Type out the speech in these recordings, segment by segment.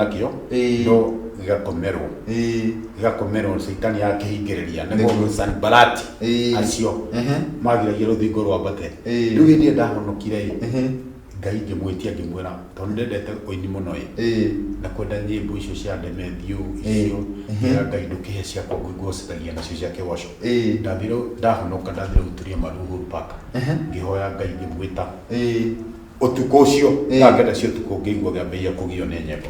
Nakĩo no gĩgakomerwo, gĩgakomerwo, caitani akĩhingĩrĩria nĩguo Sanbalati acio magiragia rũthingo rwambate. Rĩu hĩndĩ ĩrĩa ndahonokire ĩ, Ngai ngĩmwĩtia, ngĩmwĩra tondũ ndendete ũini mũno ĩ, na kwenda nyĩmbo icio cia Ndemethio icio, ngĩra Ngai, ndũkĩhe ciakwa ngũgocithagia nacio cia kĩgoco. Ndathire ndahonoka, ndathire gũturia maru Uhuru Park, ngĩhoya Ngai, ngĩmwĩta ũtukũ ũcio thaa 9 cia ũtukũ, ngĩigua ngĩambĩrĩria kũgio nĩ nyĩmbo.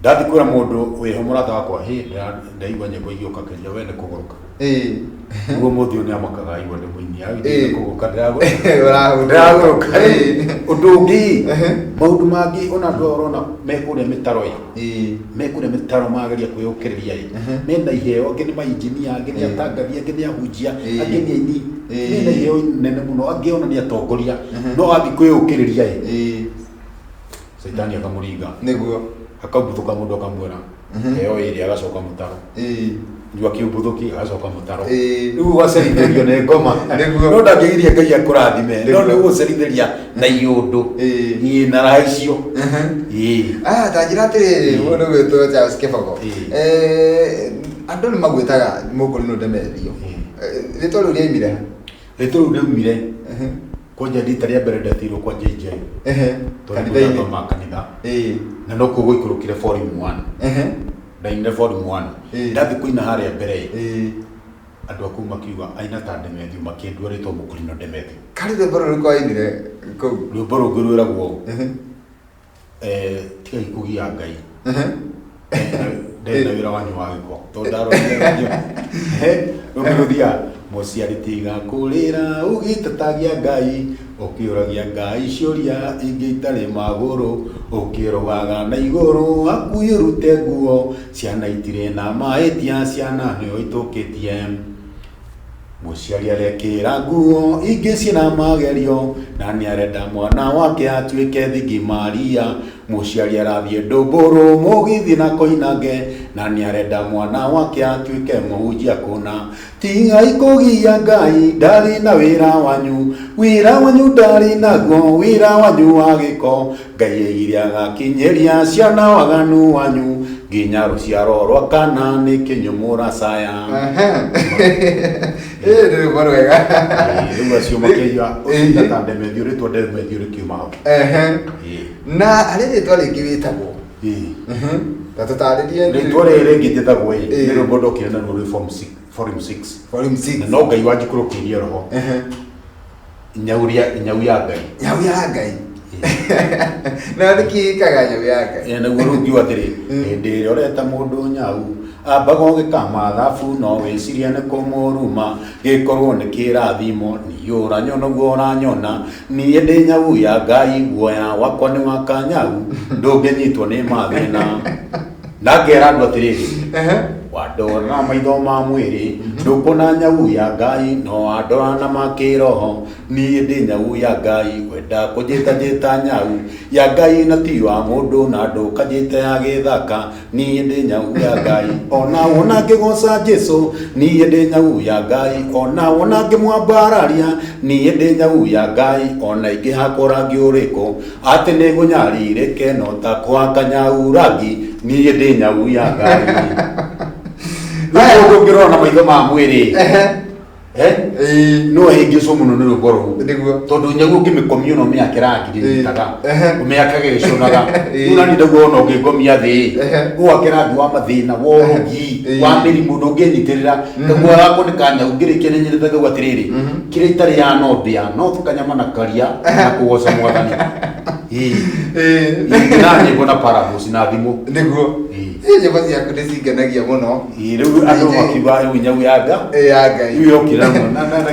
Ndathiĩ kwĩra mũndũ wĩho, mũrata wakwa, hĩ, ndaigua nyĩmbo igĩũka, kĩria we nĩ kũgũrũka. Nĩguo mũthĩ ũyũ nĩamakaga aigua ndĩ mũini. Nĩ kũgũrũka ndĩragũrũka. Ũndũ ũngĩ, maũndũ mangĩ, ona andũ aya ũrona me kũrĩa mĩtaro ĩ, me kũrĩa mĩtaro mageria kwĩyũkĩrĩria ĩ, mena iheo, angĩ nĩ mainjinia, angĩ nĩ atangathi, angĩ nĩ ahunjia, angĩ nĩ aini, mena iheo nene mũno, angĩ ona nĩ atongoria, no athiĩ kwĩyũkĩrĩria ĩ, caitani akamũringa. Akaumbũthũka, mũndũ akamwĩra heo ĩrĩa, agacoka mũtaro. Nyua kĩumbũthũki, agacoka mũtaro. Rĩu ũgacerithĩrio nĩ ngoma. No ndangĩgiria Ngai akũrathime, no nĩ ũgũcerithĩria na iũndũ. Ĩĩ, na raha icio. Ah, ta njĩra atĩrĩrĩ, mũndũ gwĩtwo Charles Kĩbogo. Andũ nĩ magwĩtaga Mũkũrinũ Ndemethio. Rĩtwa rĩu rĩaimire ha? Rĩtwa rĩu rĩaumire kwanja rita rĩa mbere ndetirwo kwa JJ, tondũ Kanitha-inĩ. ndathoma kanitha, na nokuo gũikũrũkire volume 1. Ndainire volume 1. Ndathiĩ kũina harĩa mbere ĩ, andũ a kũu makiuga aina ta Ndemethio, makĩndua rĩtwa Mũkũrinũ Ndemethio. Karĩ rwĩmbo rũrĩkũ wainire kũu? Rwĩmbo rũngĩ rwĩragwo tigai kũgia Ngai, ndenda wĩra wanyu wa gĩko, tondũ ndarorire rũngĩ rũthiaga, mũciari tiga kũrĩra ũgĩtetagia Ngai, ũkĩũragia Ngai ciũria ingĩ itarĩ magũrũ, ũkĩrũgaga na igũrũ hakuhĩ ũrute nguo, ciana itirĩ na mahĩtia, ciana nĩo itũkĩtie. Mũciari arekĩra nguo ingĩ ciĩna magerio, na nĩarenda mwana wake atuĩke thingi Maria. Mũciari arathiĩ ndũmbũrũ mũgithi na koinange, na nĩarenda mwana wake atuĩke mũhunjia kũna. Tigai kũgia Ngai, ndarĩ na wĩra wanyu, wĩra wanyu ndarĩ naguo, wĩra wanyu wa gĩko. Ngai aigire agakinyĩria ciana waganu wanyu nginya rũciaro rwa kana, nĩ kĩnyũ mũracaya. Ĩĩ, nĩ rwĩmbo rwega. Rĩu acio makĩiga ũcio ta Ndemethio, rĩtwa Ndemethio rĩkiuma hau. Na harĩ rĩtwa rĩngĩ wĩtagwo? Ta tũtarĩrie. Rĩtwa rĩrĩ rĩngĩ njĩtagwo ĩ, nĩ rwĩmbo ndokire naruo rwĩ form 6, volume 6. Volume 6. Na no Ngai wanjikũrũkĩirie roho, nyau ya Ngai. Nyau ya Ngai, na nĩkĩ ĩkaga nyau ya Ngai? Naguo rĩu ngiuga atĩrĩ, hĩndĩ ĩrĩa ũreta mũndũ nyau, ambaga ũgĩka mathabu, no wĩcirie nĩ kũmũruma, gĩkorwo nĩ kĩrathimo. Niĩ ũranyona ũguo ũranyona, niĩ ndĩ nyau ya Ngai, guoya wakwa nĩ wa kanyau, ndũngĩnyitwo nĩ mathĩna. Na ngera andũ atĩrĩrĩ, wandora na maitho ma mwĩrĩ ndũkuona nyau ya Ngai, no wandora na ma kĩroho, niĩ ndĩ nyau ya Ngai. Wenda kũnjĩta, njĩta nyau ya Ngai, na ti wa mũndũ, na ndũkanjĩte ya gĩthaka. Niĩ ndĩ nyau ya Ngai, ona wona ngĩgoca Jesu, niĩ ndĩ nyau ya Ngai, ona wona ngĩmwambararia, niĩ ndĩ nyau ya Ngai, ona ingĩhakwo rangi ũrĩkũ atĩ nĩ ngũnyarirĩke, no ta kũhaka nyau rangi, niĩ ndĩ nyau ya Ngai. Rĩu mũndũ ũngĩrora na maitho ma mwĩrĩ, no ahĩngĩcwo mũno nĩ rwĩmbo rũu, tondũ nyau ũngĩmĩkomia ona ũmĩake rangi ndĩnyitaga. Ũmĩakage ĩgĩcũnaga. Rĩu nani ndaguo ona ũngĩngomia thĩ, ũwake rangi wa mathĩna, wa ũrogi, wa mĩrimũ, ndũngĩnyitĩrĩra. Kaguoya gakwa nĩ ka nyau, ngĩrĩkia nĩ nyendete ngauga atĩrĩrĩ, kĩrĩa itarĩ ya no ndĩa no kanyama na karia na kũgoca Mwathani. Ĩĩ, na nyĩmbo na parables na thimũ. Ĩĩ, nyĩmbo ciaku nĩ cingenagia mũno. Ĩĩ, rĩu andũ makiuga rĩu nyau ya nga. Ĩĩ, ya Ngai. Rĩu yokire na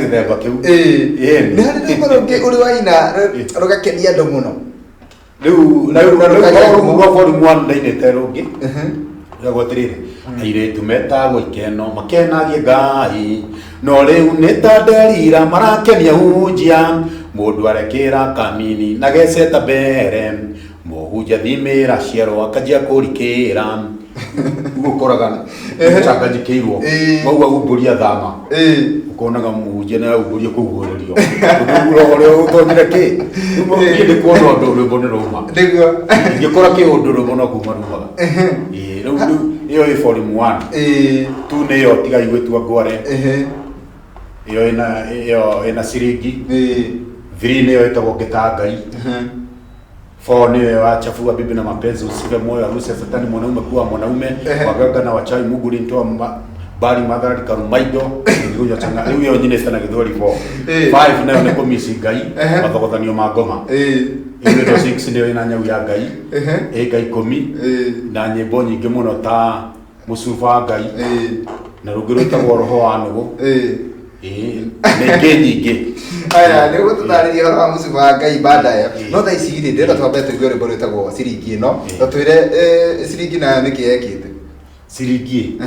gĩthemba kĩu. Ĩĩ. Nĩ harĩ rwĩmbo rũngĩ ũrĩ waina rũgakenia andũ mũno? Rĩu Na rĩu rũkagĩa ngumo. Rwa volume 1 ndainĩte rũngĩ rwagwo atĩrĩrĩ, airĩtu metagwo ikeno makenagie Ngai, no rĩu nĩ ta nderira marakenia hunjia, mũndũ arekĩra kamini na geceta mbere, mũhunjia thimĩra ciero akanjia kũrikĩra. Rĩu ũkoraga ũcanganjikĩirwo, waigua humbũria thama. Ũkonaga mũhunjia nĩ araumbũria kũguũrĩrio. Ũndũ roho ũrĩa ũtonyire kĩ? Rĩu niĩ ndĩ kuona ũndũ rwĩmbo nĩ rauma. Nĩguo. Ingĩkora kĩũndũ rwĩmbo no kuma rumaga. Ĩĩ, rĩu rĩu ĩyo ĩ volume 1. 2 nĩ ĩyo tigai gwĩtua ngware. Ĩyo ĩna ĩyo ĩna ciringi. 3 nĩyo ĩtagwo ngĩta Ngai. 4 nĩyo ya chafua bibi na mapenzi usife moyo harusi ya satani mwanaume kuwa mwanaume waganga na wachawi Mungu ulinitoa bali madhara karumaido ngĩgunya changa rĩu ĩyo nyine sana gĩthweri 4. 5 nayo nĩ kũmici Ngai mathogothanio ma ngoma. Ĩyo ĩno 6 nĩyo ĩna nyau ya Ngai ĩka 10 na nyĩmbo nyingĩ mũno ta mũcuba wa Ngai na rũngĩ rwĩtagwo roho wa nũgũ. Ĩĩ, na ingĩ nyingĩ. Aya, nĩ ũgũtũtarĩria ũhoro wa mũcuba wa Ngai baadaye. No thaa ici rĩ, ndĩrenda twambe tũigue rwĩmbo rwĩtagwo ciringi ĩno. Tũtwĩre ciringi nayo nĩkĩ yekĩte. Ciringi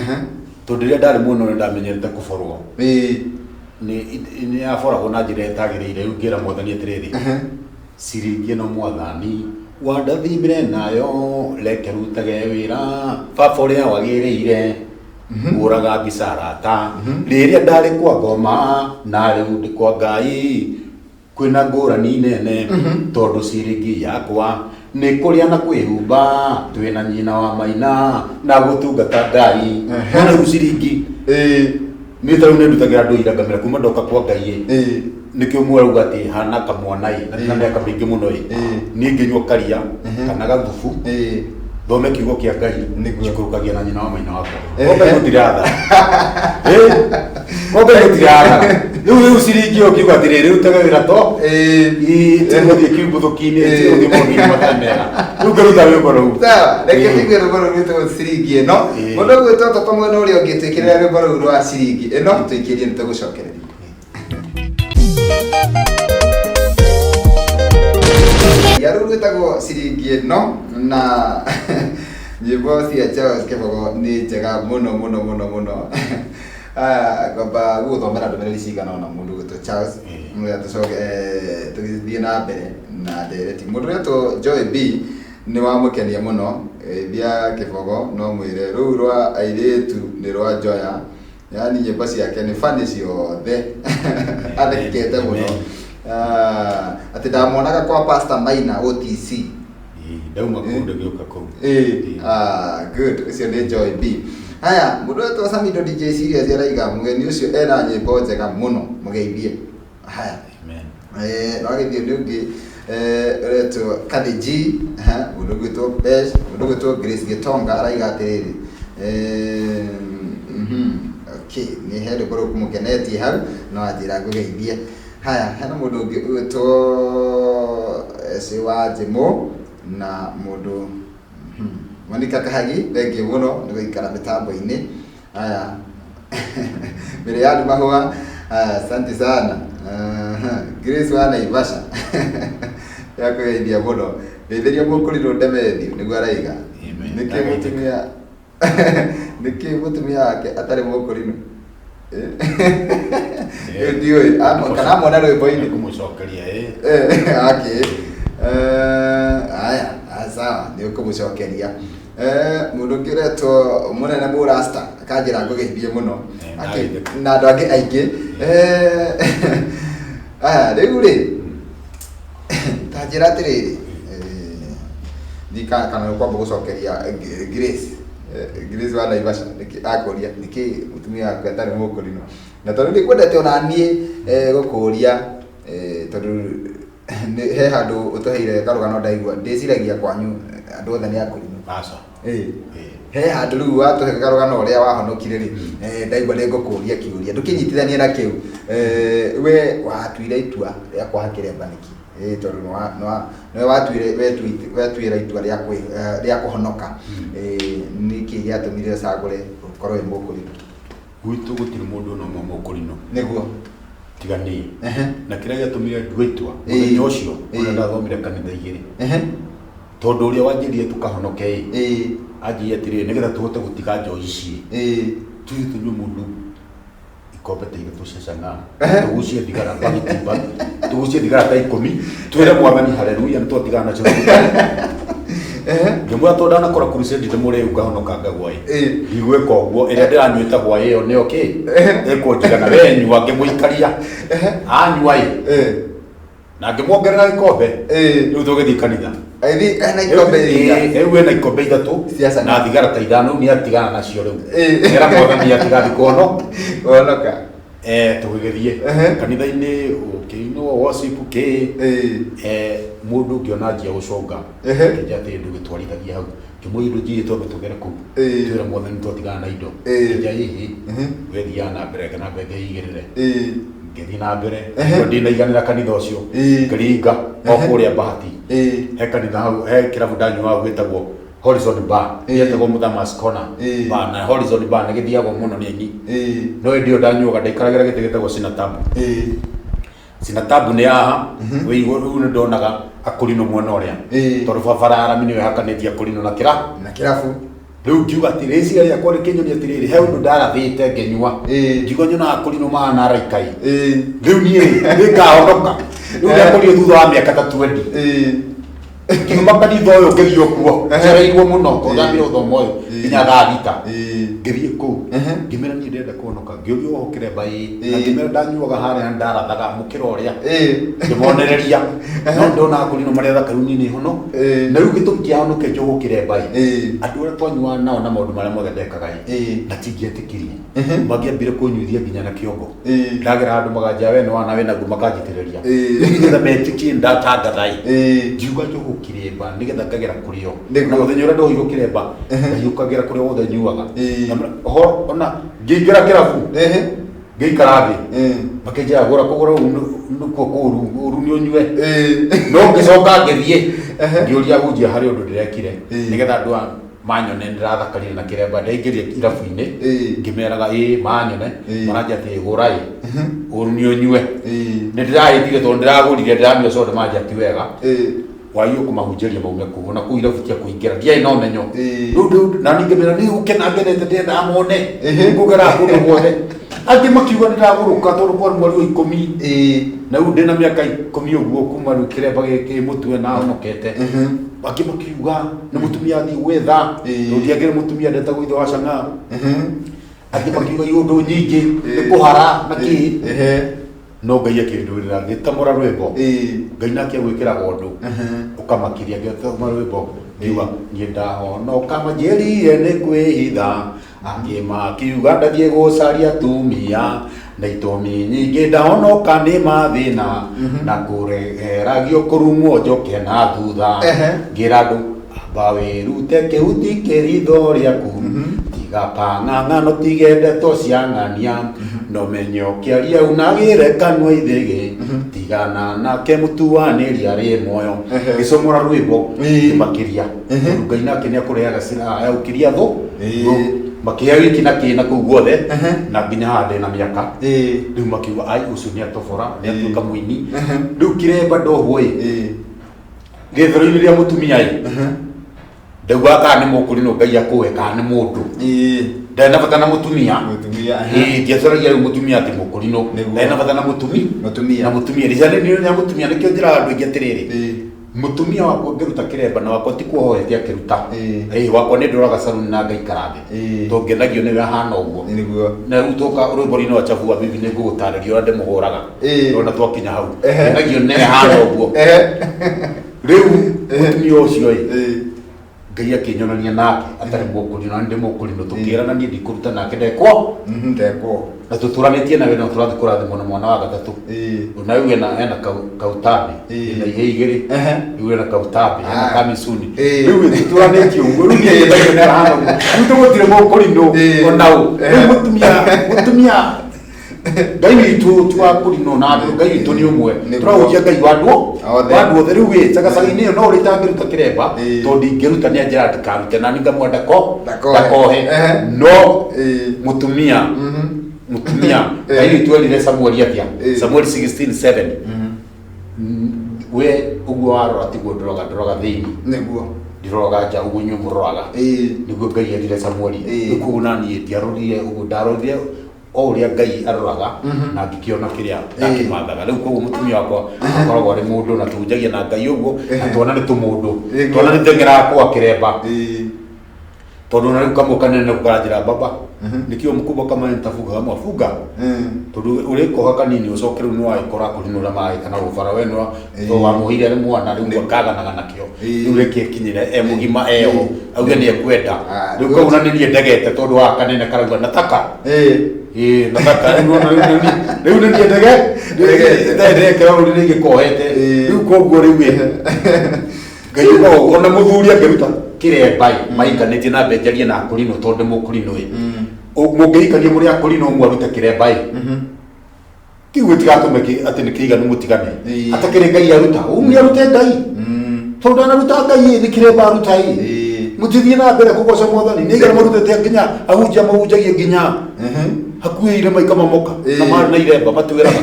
tondũ rĩrĩa ndarĩ mwana ũrĩa ndamenyerete kũborwo nĩ yaboragwo na njĩra ĩtagĩrĩire. Rĩu ngĩra mwathani atĩrĩrĩ, ciringi ĩno mwathani wandathimire nayo, reke rutage wĩra baba ũrĩa wagĩrĩire. Hũraga mbica arata rĩrĩa ndarĩ kwa ngoma na rĩu ndĩ kwa Ngai, kwĩna ngũrani nene tondũ ciringi yakwa nĩ kũrĩa na kwĩhumba, twĩna nyina wa maina na gũtungata Ngai. Nona rĩu ciringi niĩ ta rĩu nĩ ndutagĩra andũ ira ngamĩra kuma ndoka kwa Ngai ĩ, nĩkĩo ũmwe arauga atĩ hana kamwana ĩ na ndĩna mĩaka mĩingĩ mũno ĩ, niĩ ngĩnyua karia kana gathubu thome kiugo kĩa Ngai njikũrũkagia na nyina wa maina wakwa. Kwa Ngai gũtiratha. Kwa Ngai gũtiratha. Rĩu rĩu ciringi ĩyo ngiuga atĩrĩrĩ, rĩu tege wĩra to ti gũthiĩ kiumbuthũki-inĩ, ti gũthiĩ maũndũ-inĩ matarĩ mega. Rĩu ngaruta rwĩmbo rũu. Sawa, reke tũigue rwĩmbo rũu rwĩtagwo ciringi ĩno. Mũndũ ũgwĩtwo Toto mwena ũrĩa ũngĩ, twĩkĩrĩre rwĩmbo rũu rwa ciringi ĩno, tũikĩrie nĩ tũgũcokereria. Ya rũu rwĩtagwo ciringi ĩno na nyĩmbo cia Charles Kĩbogo nĩ njega mũno mũno mũno mũno. Ngwamba gũgũthomera ndũmĩrĩri cigana ũna mũndũ ũgwĩtwo Charles nĩgetha tũcoke tũgĩthiĩ na mbere na ndereti. Mũndũ ũretwo Joy B nĩ wamũkenia mũno, geithia Kĩbogo no mwĩre rũu rwa airĩtu nĩ rwa Njoya, yaani nyĩmbo ciake nĩ funny ciothe athekete mũno. Atĩ ndamuonaga kwa Pastor Maina OTC. Ndauma kũu ndagĩũka kũu. Good, ũcio nĩ Joy B. Haya, mũndũ wetwo Samido DJ Serious araiga mũgeni ũcio ena nyĩmbo njega mũno, mũgeithie. Haya. Amen. No agĩthiĩ nĩ ũngĩ ũretwo Kadi G, mũndũ ũgwĩtwo Besh, mũndũ ũgwĩtwo Grace Gĩtonga araiga atĩrĩrĩ, okay, nĩ he rwĩmbo rũkũmũkenetie hau, no anjĩra ngũgeithie. Haya, hena mũndũ ũngĩ ũgwĩtwo SC wa Njimũ na mũndũ Monica Kahagi, thengiũ mũno nĩ gũikara mĩtambo-inĩ. Haya, Miriam Mahũa, asante sana. Grace wa Naivasha yakũgeithia mũno. Ndeithĩria mũkũrinũ Ndemethiũ nĩguo araiga. Nĩkĩ mũtumia nĩkĩ mũtumia wake atarĩ mũkũrinũ? Rĩu ndiũĩ kana amwona rwĩmbo-inĩ. Nĩngũmũcokeria ĩ. Okay. Haya, sawa, nĩ ũkũmũcokeria. Mũndũ ũngĩ ũretwo mũnene mũrasta akanjĩra ngũgeithie mũno. Na andũ angĩ aingĩ. Aya, rĩu rĩ, ta njĩra atĩrĩrĩ, kana ũkwamba gũcokeria Grace, Grace wa Naivasha, nĩkĩ akũria nĩkĩ mũtumia waku atarĩ mũkũrinũ. Na tondũ ndikwendete ona niĩ gũkũria tondũ he handũ ũtũheire karũgano ndaigua, ndĩciragia kwanyu andũ othe nĩ akũrinũ. Aca. He handũ rĩu watũhe karũgano ũrĩa wahonokire rĩ, ndaigua nĩ ngũkũria kĩũria, ndũkĩnyitithanie na kĩu. We watuire itua rĩa kwaga kĩremba nĩkĩ? Tondũ nĩwe watuire, wetuĩra itua rĩa kũhonoka. Nĩkĩ gĩatũmire ũcagũre ũkorwo wĩ mũkũrinũ? Gwitũ gũtirĩ mũndũ ona ũmwe mũkũrinũ. Nĩguo. Tiga niĩ. Na kĩrĩa gĩatũmire ndue itua mũthenya ũcio, ona ndathomire kanitha igĩrĩ. Tondũ ũrĩa wanjĩrire tũkahonoke ĩ, anjĩrire atĩrĩrĩ, nĩgetha tũhote gũtiga njohi ici ĩ, tũthiĩ tũnyue mũndũ ikombe ta ithatũ cia chang'aa, tũgucie thigara mbagiti mbagiti, tũgucie thigara ta ikũmi, twĩre mwathani haleluya nĩ twatigana nacio. Ngĩmwĩra tondũ ndanakora crusade ndĩ mũrĩu ngahonoka ngagwa ĩ. Ndigwĩka ũguo, ĩrĩa ndĩranyuĩte hwaĩ ĩyo nĩyo kĩ ĩkũnjigana. We nyua, ngĩmũikaria anyua ĩ, na ngĩmuongerera gĩkombe. Rĩu tũgĩthiĩ kanitha. Aithi ena ikombe inya. Rĩu ena ikombe ithatũ Cia cana. Na thigara ta ithano. Rĩu nĩ atigana nacio rĩu. Era mwathani atigathiĩ Kũhonoka. Tũgĩgĩthiĩ kanitha-inĩ, ũkĩinwo worship kĩ. Mũndũ ngĩona anjia gũconga. Ngĩnjia atĩ ndũgĩtwarithagia hau, ngĩmũria indo njirĩ twambe tũgere kũu twĩre mwathani twatigana na indo. Ngĩnjia ĩhĩ, we thiaga na mbere, reke na mbere ngeigĩrĩre. Ngĩthiĩ na mbere. Ngĩigua ndinaiganĩra kanitha ũcio. Ngĩringa o kũrĩa Bahati. He kanitha hau, he kĩrabu ndanyuaga gwĩtagwo Horizon Bar. Gĩetagwo Mũthamas Corner Bar, na Horizon Bar nĩ gĩthiagwo mũno nĩ aini. No hĩndĩ ĩyo ndanyuaga ndaikaragĩra gĩtĩ gĩtagwo Sinatabu. Sinatabu nĩ haha wĩ igũrũ. Rĩu nĩ ndonaga akũrinũ mwena ũrĩa, tondũ barabara ya rami nĩyo ĩhakanĩtie akũrinũ na kĩra Na kĩrabu. Rĩu ngiuga atĩ rĩciria rĩakwa rĩkĩnyonia atĩrĩrĩ, he ũndũ ndarathĩte ngĩnyua. Ngiuga nyonaga akũrinũ mahana araika ĩ. Rĩu niĩ nĩngahonoka? Rĩu ndakorire thutha wa mĩaka ta 20 ngiuma kanitha ũyũ ngĩthiĩ okuo njereirwo mũno tondũ ndambire gũthoma ũyũ nginya thaa 6. Ngĩthiĩ kũu ngĩmĩra niĩ ndĩrenda kũhonoka. Ngĩũrio oho kĩremba ĩ, na ngĩmĩra ndanyuaga harĩa ndarathaga mũkĩra ũrĩa, ngĩmonereria no ndona akũrinũ marĩa thaka. Rĩu niĩ nĩ hono na rĩu gĩtũmi kĩa honoke njohwo kĩremba ĩ, andũ arĩa twanyuaga nao na maũndũ marĩa mothe ndekaga ĩ, na tingĩetĩkirie mangĩambire kũnyuithia nginya na kĩongo. Ndagera handũ maganjia we nĩ wana wĩ naguo, makanjitĩrĩria nĩgetha metĩkie ndatangatha ĩ. Ngiuga njohwo kĩremba nĩgetha ngagera kũrĩ o. Na mũthenya ũrĩa ndohirwo kĩremba, ndahiũkagĩra kũrĩa wothe nyuaga. Ho ona ngĩingĩra kĩrabu, ngĩikara thĩ, makĩnjĩra gũra kũgũra ũũ nĩkuo kũũru, ũru nĩ ũnyue. No ngĩcoka ngĩthiĩ ngĩũria hunjia harĩ ũndũ ndĩrekire nĩgetha andũ a manyone ndĩrathakarire na kĩremba. Ndaingĩria irabu-inĩ ngĩmeraga ĩ manyone, maranjia atĩ gũra ĩ, ũru nĩ ũnyue. Nĩ ndĩrahĩtire tondũ ndĩragũrire ndĩranyua soda, manjia ti wega. Wagĩrĩirwo kũmahunjĩria maume kũu, ona kũu irabu cia kũingĩra ndiarĩ na ũmenyo. Rĩu na ningĩ mera nĩ gũkena ngenete, ndĩrendaga mone ngũgera kũndũ guothe. Angĩ makiuga nĩ ndagũrũka tondũ kwarĩ mweri wa 10 na rĩu ndĩna mĩaka 10 ũguo kuma rĩu kĩremba gĩkĩ mũtwe na honokete. Angĩ makiuga nĩ mũtumia athiĩ gwetha, tondũ ndiangĩrĩ mũtumia ndetagwo ithe wa cang'aa. Angĩ makiuga iũndũ nyingĩ nĩ kũhara na kĩ. No Ngai akĩndwĩrĩra ngĩtamũra rwĩmbo. Ngai nake agwĩkĩraga ũndũ ũkamakiria. Ngĩtamũra rwĩmbo ngiuga niĩ ndahonoka manjĩrire nĩ kwĩhitha, angĩ makiuga ndathiĩ gũcaria atumia na itũmi nyingĩ. Ndahonoka nĩ mathĩna na kũregeragio kũrumwo njoke na thutha. Ngĩra andũ amba wĩrute kĩhuti kĩritho rĩaku, tiga kang'ang'ano, tige ndeto cia ng'ania, no menye ũkĩaria unagĩre kanua ithĩgĩ, tigana nake mũtuanĩri arĩ muoyo. Ngĩcomora rwĩmbo ngĩmakĩria, tondũ Ngai nake nĩ akũrehaga silaha ya gũkiria thũ. Makĩheo wiki na kĩ na kũu guothe na nginya haha ndĩ na mĩaka. Rĩu makiuga ai ũcio nĩ atobora, nĩ atuĩka mũini. Rĩu kĩremba ndohwo ĩ, gĩthũri-inĩ rĩa mũtumia ĩ, ndaugaga kana nĩ mũkũrinũ Ngai akũhe kana nĩ mũndũ. Ndarĩ na bata na mũtumia. Mũtumia. Ĩĩ, ndiacaragia rĩu mũtumia atĩ mũkũrinũ. Ndarĩ na bata na mũtumi Mũtumia. Na mũtumia nĩ nĩ mũtumia. Nĩkĩo njĩraga andũ aingĩ atĩrĩrĩ, mũtumia wakwa ngĩruta kĩremba na wakwa ti kuohoete akĩruta. Ĩĩ, wakwa nĩ ndũraga caruni na ngaikara thĩ, tondũ ngenagio nĩwe ahana ũguo. Na rĩu tũka rwĩmbo-inĩ rwa Chabua Bibi nĩ ngũgũtarĩria ũrĩa ndĩmũhũraga. Ona twakinya hau, ngenagio nĩwe ahana ũguo. Rĩu mũtumia ũcio ĩ, Ngai akĩnyonania nake atarĩ mũkũrinũ na ndĩ mũkũrinũ, tũkĩrana niĩ ndikũruta nake ndekwo. Ndekwo. Na tũtũranĩtie nawe no tũrathiĩ kũrathimwo na mwana wa gatatũ. Na rĩu ena kautambi. Ena ihe igĩrĩ. Rĩu ena kautambi, ena kamisuni. Rĩu tũtũranĩtie ũguo. Rĩu niĩ ngenagio nĩ ahana ũguo. Rĩu tũgũtirĩ mũkũrinũ ona ũ. Rĩu mũtumia Ngai witũ ti wa kũrinũ na andũ. Ngai witũ nĩ ũmwe. Tũrahunjia Ngai wa andũ Othe. wa andũ othe. Rĩu ĩ cagacagi-inĩ ĩyo no ũrĩa itangĩruta kĩremba, tondũ ndingĩruta nĩ anjĩra ndikarute na niĩ ngamwenda ko Ndakohe. ndakohe. No mũtumia, mũtumia, Ngai witũ erire Samueli atĩa? Samueli 16:7, we ũguo warora tiguo ndũroga, ndũroga thĩinĩ. Ndiroraga nja ũguo inyuĩ mũroraga. Nĩguo Ngai erire Samueli. Rĩu koguo na niĩ ndiarorire ũguo, ndarorire. O ũrĩa Ngai aroraga na ngĩkĩona kĩrĩa ndakĩmathaga. Rĩu koguo mũtumia wakwa akoragwo arĩ mũndũ na tũhunjagia na Ngai ũguo, na twana nĩ tũmũndũ. Twana nĩ teng'eraga kwa kĩremba. Tondũ na rĩu kamwe kanene nako karanjĩra, "Baba, nikiwa mkubwa kama wewe nitafunga." Kamwe funga. Tondũ ũrĩkoha kanini ũcoke rĩu nĩwagĩkora kũrinũ ũrĩa maragĩka na gũbara we nĩ tondũ wamũheire arĩ mwana, rĩu akaganaga nakĩo. Rĩu reke ekinyĩre e mũgima eho auge nĩ ekwenda. Rĩu kau na nĩ niĩ ndegete tondũ wa kanene karauga nataka. Ĩĩ, nataka rĩu nĩwona rĩu nĩ niĩ ndege Ndegete. ndegete rĩu nĩ gĩkohete. Rĩu koguo rĩu ĩ Ngai ũkoragwo ona mũthuri angĩruta kĩremba ĩ mahikanĩtie na mbenjarie na akũrinũ tondũ ndĩ mũkũrinũ ĩ. Mũngĩhikania mũrĩ akũrinũ ũmwe arute kĩremba ĩ kĩu gĩtigatũme atĩ nĩ kĩiganu mũtigane. Atakĩrĩ Ngai aruta ũũ nĩ arute Ngai tondũ ndanaruta Ngai ĩ nĩ kĩremba aruta ĩ. Mũtithiĩ na mbere kũgoca Mwathani nĩ igana marutĩte nginya ahunjia mahunjagia nginya hakuhĩ irĩma ikamamoka na marĩ na iremba matuĩraga.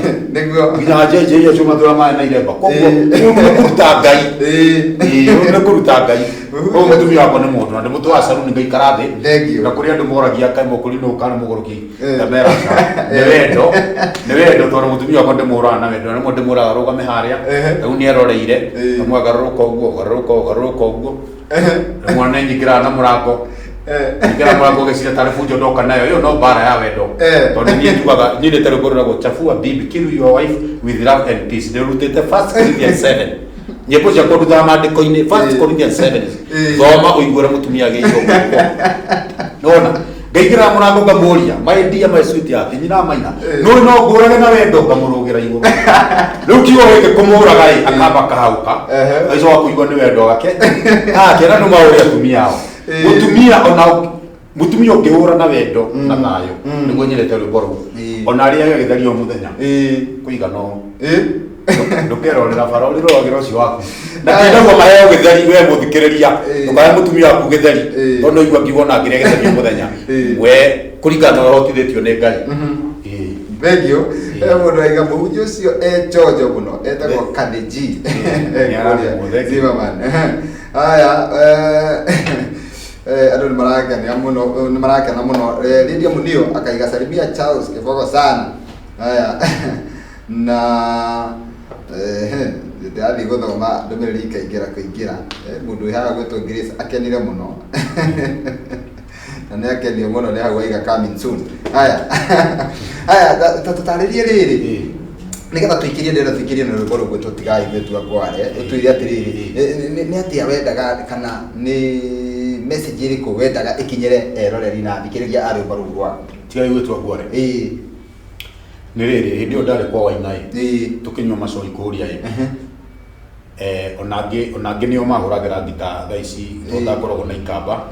Nginya njenje acio matwĩra marĩ na iremba, koguo ũndũ nĩ kũruta Ngai. Ĩĩ, ũndũ nĩ kũruta Ngai. Koguo mũtumia wakwa nĩ mũndũ na ndĩmũtwara caruni ngaikara thĩ. Thank you. Na kũrĩ andũ moragia kaĩ mũkũrinũ kana mũgũrũki, ngamera aca, nĩ wendo, nĩ wendo, tondũ mũtumia wakwa ndĩmũraga na wendo, na rĩmwe ndĩmũraga rũgame harĩa. Rĩu nĩ eroreire. Ngamwĩra garũrũka ũguo, garũrũka ũguo, garũrũka ũguo. Rĩmwe nĩ nyingĩraga na mũrango, nyingĩra mũrango gĩciria tarĩ bunjo ndoka nayo, ĩyo no mbara ya wendo. Tondũ niĩ njugaga nyendete rwĩmbo rwĩragwo "Chafua Bibi", "Kill Your Wife with Love and Peace", ndĩrutĩte First Corinthians 7. Nyĩmbo ciakwa ndutaga maandĩko-inĩ, First Corinthians 7. Thoma ũigue ũrĩa mũtumia agĩrĩirwo gwĩkwo. Nĩwona ngaingĩra mũrango ngamũria, "My dear, my sweetheart," nyina maina nũĩ no ngũrage na wendo, ngamũrũgĩra igũrũ. Rĩu kiugo gĩkĩ kũmũraga ĩ akamba kahauka. Agĩcoka kũigua nĩ wendo gake akera nĩ maũrĩ atumia ao. Mũtumia ona mũtumia ũngĩhũra na wendo na thayũ nĩguo nyendete rwĩmbo rũu. Ona arĩa agĩgĩtheria o mũthenya kũigana ũũ. Ndũkerorera bara ũrĩroragĩra ũcio waku na kĩndagwo maheo gĩtheri we mũthikĩrĩria. Ndũkahe mũtumia waku gĩtheri tondũ no igua ngiuga ona ngĩrĩa gĩtheri o mũthenya we kũringana na ũrĩa ũhotithĩtio nĩ Ngai. Thank you. Mũndũ aiga mũhunjia ũcio e njonjo mũno etagwo Kaneji. Nĩ arathimwo, thank you. Zimmerman. Haya, andũ nĩ marakena mũno, nĩ marakena mũno. Lydia Munio akaiga, "Salimia Charles Kĩbogo sana." Haya. Na ndĩrathiĩ gũthoma ndũmĩrĩri ikaingĩra kũingĩra. Mũndũ wĩ haha gwĩtwo Grace akenire mũno. Na nĩ akenio mũno nĩ hau aiga, "Coming soon." Haya. Haya, ta tũtarĩrie rĩrĩ. Nĩgetha tũikĩrie ndĩrenda tũikĩrie na rwĩmbo rũu tũtigai gwĩtua ngware, ũtwĩre atĩrĩrĩ, nĩ atĩa wendaga kana nĩ message ĩrĩkũ wendaga ĩkinyĩre eroreri na athikĩrĩria a rwĩmbo rũu rwaku? Tigai gwĩtua ngware. Nĩ rĩrĩ, hĩndĩ ĩyo ndarĩ kwa Wainaĩ tũkĩnyua macoi kũrĩa ĩ. Ona angĩ nĩo mahũragĩra ngita thaa ici tondũ ndakoragwo na ikamba.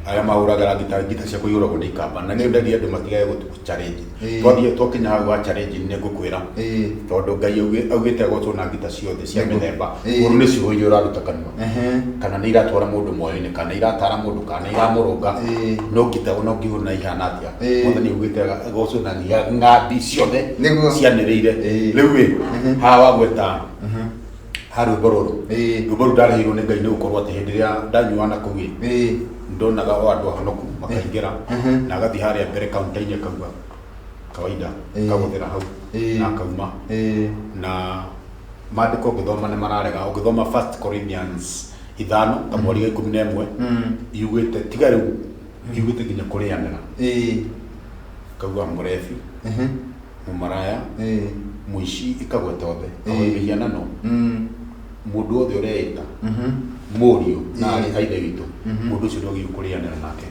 Arĩa mahũragĩra ngita, ngita ciakwa ihũragwo nĩ ikamba na nĩkĩo ndendire andũ matigage gũtũ challenge. Twathiĩ twakinya hau ha challenge nĩ ngũkwĩra tondũ Ngai augĩte agocwo na ngita ciothe cia mĩthemba. Ũru nĩ ciugo iria ũraruta kanua kana nĩ iratwara mũndũ muoyo-inĩ kana nĩ iratara mũndũ kana nĩ iramũrũnga no ngita ona ũngĩhũra na ihana atĩa. Mwathani augĩte agocwo na ng'ambi ciothe cianĩrĩire. Rĩu ĩ haha wagweta ha rwĩmbo rũrũ, rwĩmbo rũu ndarĩhirwo nĩ Ngai nĩ gũkorwo atĩ hĩndĩ ĩrĩa ndanyuaga na kũu ĩ ndonaga o andũ ahonoku makaingĩra na agathiĩ harĩa mbere kaunta-inĩ akauga kawaida kagũthĩra hau na akauma. Na maandĩko ũngĩthoma nĩ mararega. Ũngĩthoma First Corinthians 5 kamweri ga 11 yugĩte tiga rĩu yugĩte nginya kũrĩanĩra kauga mũrebi, mũmaraya, mũici, ĩkagweta othe ahoi mĩhianano, mũndũ wothe ũreĩta mũriũ na arĩ a ithe witũ, mũndũ ũcio ndwagĩrĩirwo kũrĩanĩra nake.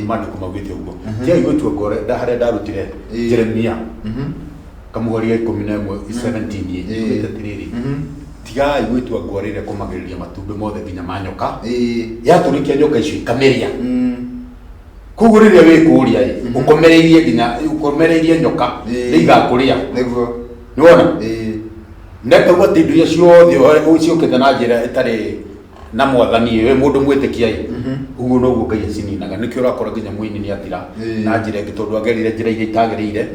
Maandĩko maugĩte ũguo tigai gwĩtua ngore harĩa ndarutire Jeremia kamũhari ga 11 17 yugĩte atĩrĩrĩ, tigai gwĩtua ngware ĩrĩa kũmagĩrĩria matumbĩ mothe nginya ma nyoka yatũrĩkia nyoka icio ikamĩrĩa. Koguo rĩrĩa wĩ kũrĩa ĩ ũkomereirie nginya ũkomereirie nyoka nĩ igakũrĩa. Nĩwona nekauga atĩ indo iria ciothe ciũkĩte na njĩra ĩtarĩ na Mwathani ĩ, wĩ mũndũ mwĩtĩkia ĩ ũguo noguo Ngai acininaga. Nĩkĩo ũrakora nginya mũini nĩ athira na njĩra ĩngĩ tondũ agerire njĩra iria itagĩrĩire.